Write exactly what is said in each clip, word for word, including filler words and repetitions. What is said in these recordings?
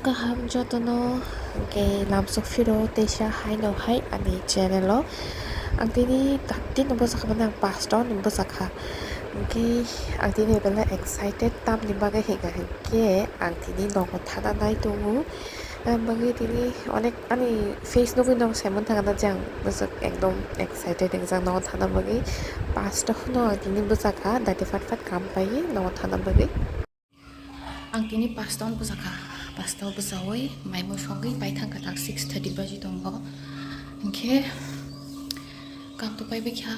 Kaham jotono, hwnkhe lamsok phiro teisa haino hai ani channel o. Ang tini taktino bwsakha mani ang pasta hwnwi bwsakha. Hwnkhe ang tini belai excited tamni bagwi hwnkha hwnkhe ang tini nogo thana nai tongo. Ang bagwi tini onek ani face nugwi no saiman thangna jang bwswk ekdom excited wngjak nogo thana bagwi. Pasta hwno ang tini bwsakha daiti fat fat kam paiwi nogo thana bagwi. Ang tini pasta hwn bwsakha, pasta bwsawi mai mui sogwi paithangkha tak six thirty baji tongo. Hwnkhe kam to paibaikha.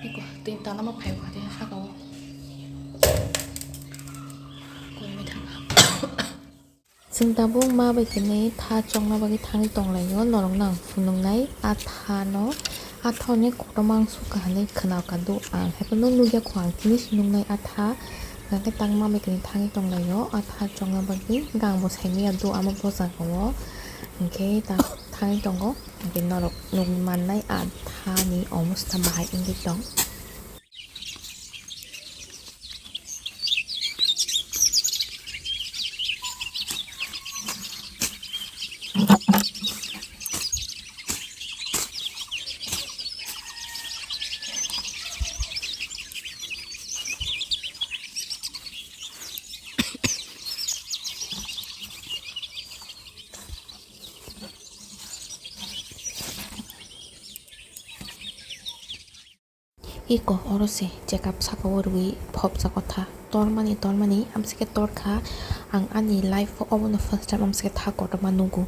Iko tinta lama phaiwkha de sakao. Koimai thangkha. Chwng tabuk ma bai khenwi tha chongna bagwi thangwi tonglaio, norokno ang phunuknai a tha no, a tha hwnwi kotorma ang sukha hwnwi khwnakha do ang, haiphano nukya kho ang tini se nuknai a tha, hwnkhe tak ma bai khenwi thangwi tonglaio a tha chongna bagwi, hwnkhe ang bo saimanya do amo bojagao, hwnkhe tak thangwi tongo, hwnkhe norok nukmannai a tha ni omosta bahai wngwi tong. Iko oro se chekap saka o rwui phobjak o tha. Tormani, tormani, amsike torkha ang ani life o obono first time amsike tha kotorma nugo.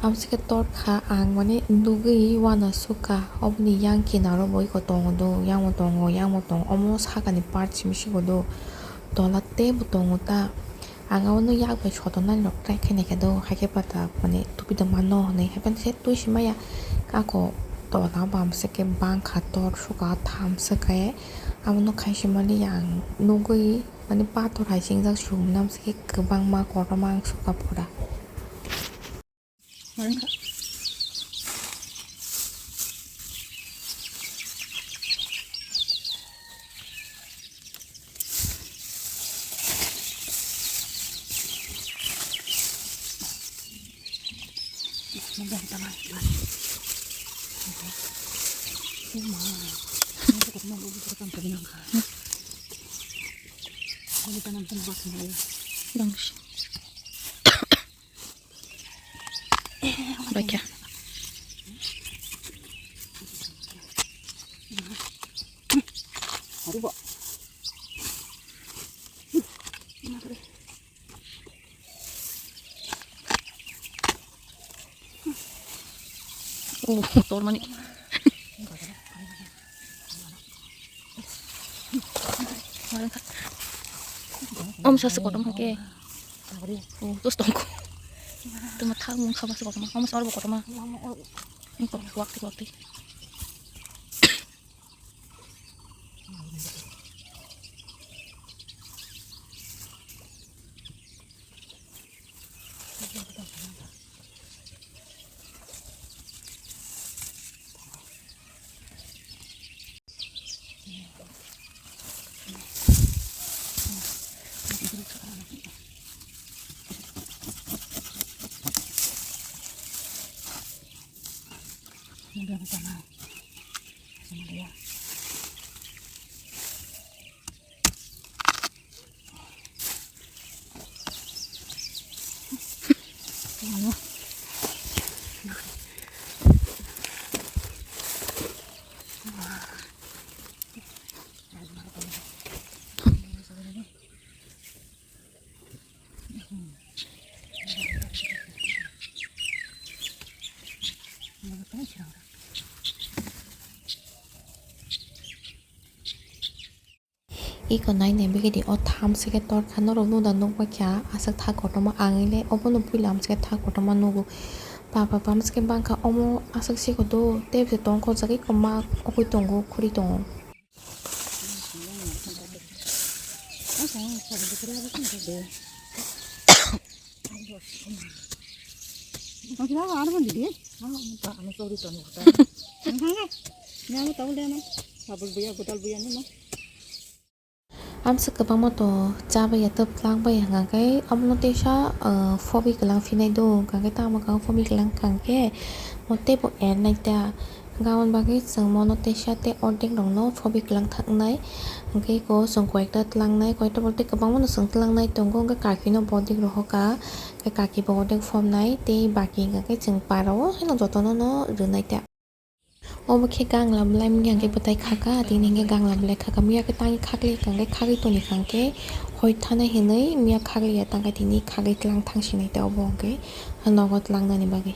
Amsike torkha ang mane nugui uanasukha oboni yang kinaro bo iko tongo do, yang bo tongo, yang bo tongo, omo sakani part simi siko do. Tola teibo tongo ta. Ang abono yak bai sotonnani rok try khe naikha do, haikhe pata mane tupi da mano hwnwi, haikhe se twi se maya. Kako tola bam se khe bangkha tor suka tham se khe, abono khai se mani ang nugui mane pathor hai singjak sumnam se khe kwbangma kotorma ang suka pura. Bangsi. Baikha. Oh, tormani. Om sa se kotorma ke. Oh, terus tongko. Tuma thang mung kha ba se kotorma. Om sa orbo kotorma. Ini kok kuak ti kuak ti. Iko nai nai bigidi o tham sike torkha norok nuda nukbaikha aswk tha kotorma ang ile obono puila amsike tha kotorma nugo papa pamsike bangkha omo aswk siko do tei bwsai tongkho jagwi iko ma okhui tongo khuri tongo. Amswk kwbangma to chabaiya twp twlangbaiya hwnkha khe omono teisa, ah, phobi kwlang phinai do hwnkha khe tamo kha phobi kwlang hwnkha khe mo teibo ernai ta. Hwnkha aboni bagwi chwng mono teisa tei ordek rokno phobi kwlang thangnai. Hwnkhe eko chwng koyekta twlangnai, koyekta bolte kwbangmano chwng twlangnai tongo, hwnkhe kakino bodik rohorkha, khe kaki bo ordek phomnai tei baki hwnkha khe chwng parao haino jotono no rwnai ta. Obo khe gangla bwlai manya hwnkhe bwtai khaka, tini hwnkhe gangla bwlai khaka. Miya khe tangwi khakli hwnkhe khagwi toni hwnkhe hoi thanai hinwi miya khakliya tangkhe tini khagwi tlang thangsinai ta obo hwnkhe nogo tlangnani bagwi.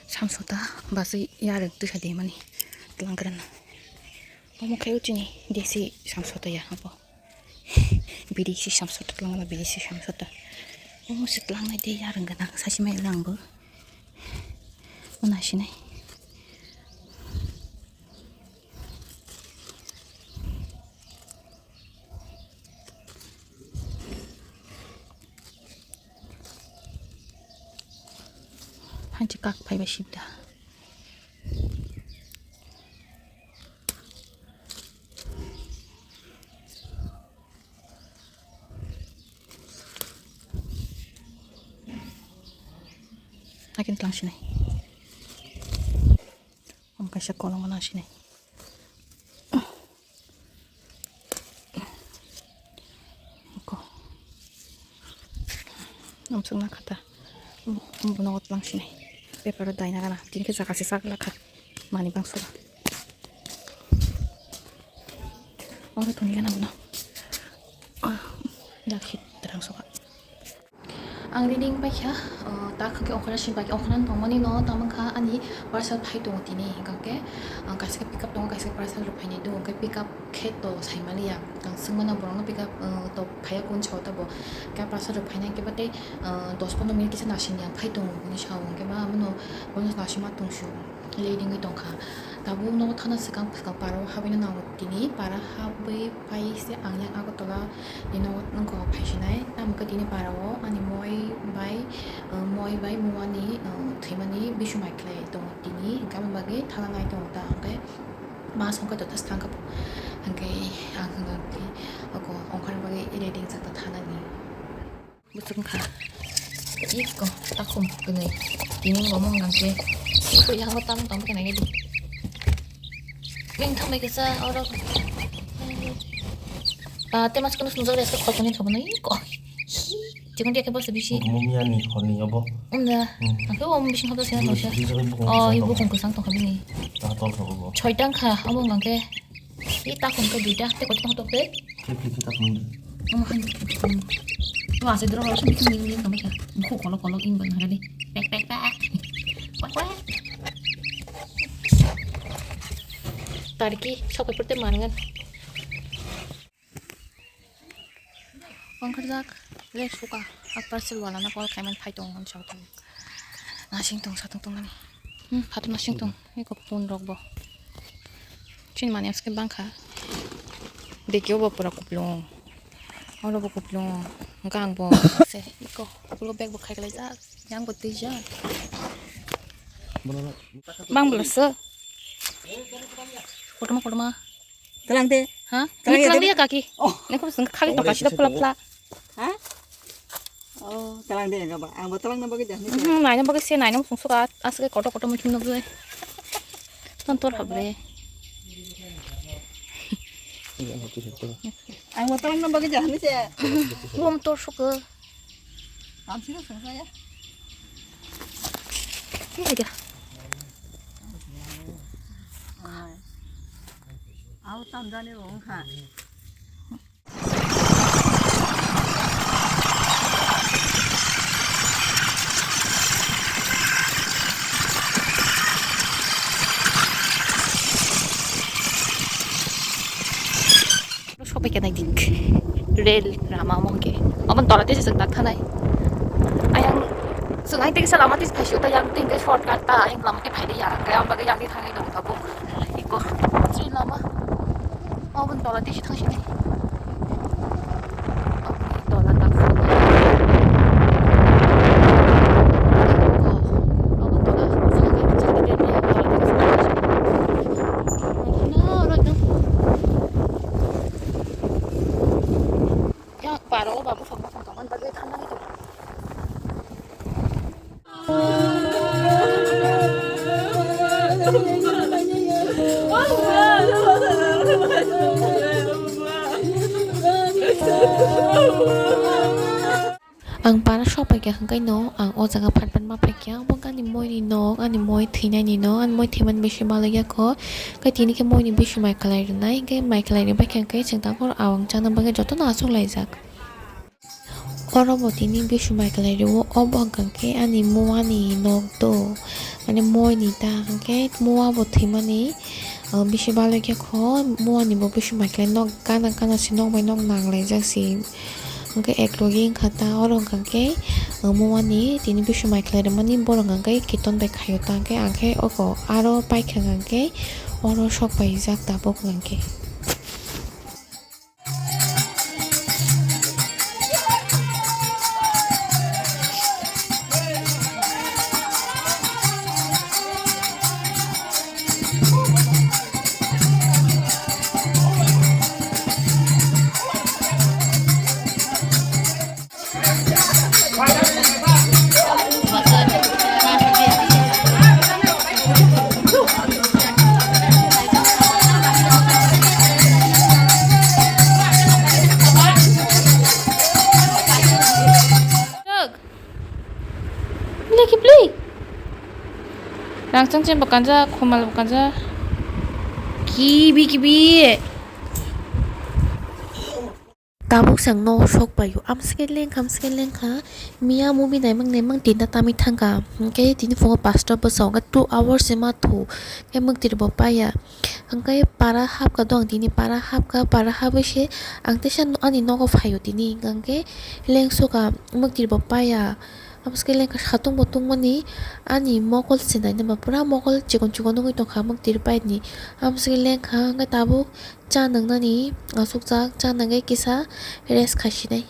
Samsota basi yarwk twi kha de mani tlang kwrwngna. Omo khe o chini desi samsota ya abo. Bidesi samsota twlangma, bidesi samsota. Omo se twlangnai de yarwng gwnang, sachi mai lang bo. Ona sinai. Hanchi kak phaiba sibda. Akin tlang sinai. Om kaisa kolom nang sinai. Ko. Om sung na khata. Om, om bono ot lang sinai. Paper o dai na gana. Tini khe jaga se sak lakha. Mani bang sura. Oro thoni gana bono. Ah, dak hit terang soka. Ang ready wng paikha, ah, ta khwkhe ongkhorna simi bagwi ongkhorna tongmani no tamo wngkha ani parcel phai tongo tini, hwnkhe, ah, kaisa khe pickup tongo, kaisa khe parcel rwphainai tongo, hwnkhe pickup khe to saimaliya, ang swngmano borokno pickup, ah, to phaiya kunu sao tabo, hwnkhe parcel rwphainai hwnkhe ba tei, ah, dos pondro minute kisa nasingya phai tongo hinwi sao, hwnkhe ba abono bono nasingma tongsu. Leadingwi tongkha. Tabuk nogo thana swkang swkang para o habwino nango tini. Para habwi pai se ang yang Agartala ni nogo wngkha o phaisinai. Tamo khe tini para o ani moi bai, uh, moi bai muani, uh, thwimani bisumai khlai tongo tini. Hwnkhe aboni bagwi thala nai tongo ta hwnkhe mas wngkha joto swkang khe. Hwnkhe ang hwnka khe oko ongkhorna bagwi ready wngjak ta thanani. Bwswk wngkha. Iko, takhum kwnwi. Tini wngkha omo hwnkha khe. Iko, yang bo tamo tamo khe naikhe di. Bini thangbai kisa oro. Ah, te mas kono sungjak rest khol kani thabo nai ko. Hi, chikon dia khe bosa bisi. Omo miya ni khorni obo. Umda. Hmm. Angkhe omo bising hodo se. Bisi, bisi, bisi, bisi, Oh, bisi, ibu bisi. Kong kesang tongkha bini. Ta tol thabo bo. Choi tang kha, omo hwnkha khe. Ih, takhum khe duita, tei koitma hotok tei? Khe, khe, khe, takhum. Omo hai, hmm. Omo asai doro rok sini sini sini tongma kha. Bukhu kolok kolok ing ban hagadi. Pek, pek, pek. Kwak, kwak. Tariki, sok paper tei mangan. Ongkhorjak, le suka, a parcel wala no call khaiman phai tong, hwn sa tong. Nasing tong, sa tong tong nani. Hmm, phato nasing tong, eko phone rok bo. Chini mani aske bangkha. Dekyo bo pura kuplung. Oro bo kuplung. Gang bo. Se, eko, ulo bag bo khai kalai jak. Yang bo twi jak. Bang bela se. Kotorma, kotorma. Tlang de. Ha? Tlang Ni tlang de. Dia kaki. Oh. Ni ko sung kaki to kasi da pula pula. Ha? Oh, tlang de enggak ba. Ang ba tlang na bagi dah ni. Hmm, naina bagi se naina sung suka as ke kotor kotor muchung na bagi. Ton tor habre. Ang ba tlang na bagi dah ni se. Bom tor suka. Tam sih sung saya. Ini aja. Au tam jani wong kha. Sopai khe nai dik. Rel rama omo hwnkhe. Omo tola tei se chwng tak thanai. Ayang chwng ai tei kisa lama tei se phaisio ta yang tei hwnkhe shortcut ta ayang lama tei phaidi ya. Kaya bagwi yang tei thangnai dong tabuk. Iko. Chini lama. Obo tola tei se thang sini. Tola tak. Obo tola. Sana kaya kisa kaya tola tei se thang sini. No, right now. Aro o ba buphang buphang tongmani bagwi thangnani tong. Ang para sok paikha hwnkhe no, ang o jaga phat phat ma paikha. Bo ani moi ni nok, ani moi thwinai ni nok, ani moi thwimani bisi balai ya kho. Khe tini khe moi ni bisi mai kwlai rwnai, hwnkhe mai kwlai rwbai khe hwnkhe chwng tabuk awang chana bagwi jotono aswk laijak. Oro bo tini bisi mai kwlai rwo, obo hwnkha khe ani mua ni nok do, mane moi ni ta, hwnkhe mua bo thwimani, ah, bisi balai khe kho, mua ni bo bisi mai kwlai nok gana gana se nok bai nok nang laijak se, hwnkhe eklogi wngkha ta, oro hwnkha khe, ah, mua ni tini bisi mai kwlai rwmani borok hwnkha khe kiton bai khaio ta, hwnkhe ang khe oko aro paikha hwnkha khe oro sok paijak tabuk hwnkha khe. Lagi beli. Rangchang chen bakanja, khomal bakanja. Kibi kibi. Tabuk sang no sok paio. Amsike lengkha, amsike lengkha. Miya movie naimang naimang tinta tamwi thangkha. Hwnkhe tini phungo pasta bwsa hwnkhe two hours se ma thu. Khe mwktwi bo paya. Hwnkhe para hapkha dong tini para hapkha, para habwi se ang teisa ani nogo phaio tini. Hwnkhe lengsukha mwktwi bo paya. Amsike lengkha satung bo tungmani ani mokol se nainama pura mokol chikon chikon nugwi tongkha mwktwi paini. Amsike lengkha hwnkhe tabuk. Cha nwngnani aswkjak, cha nungwi kisa rest khaisinai.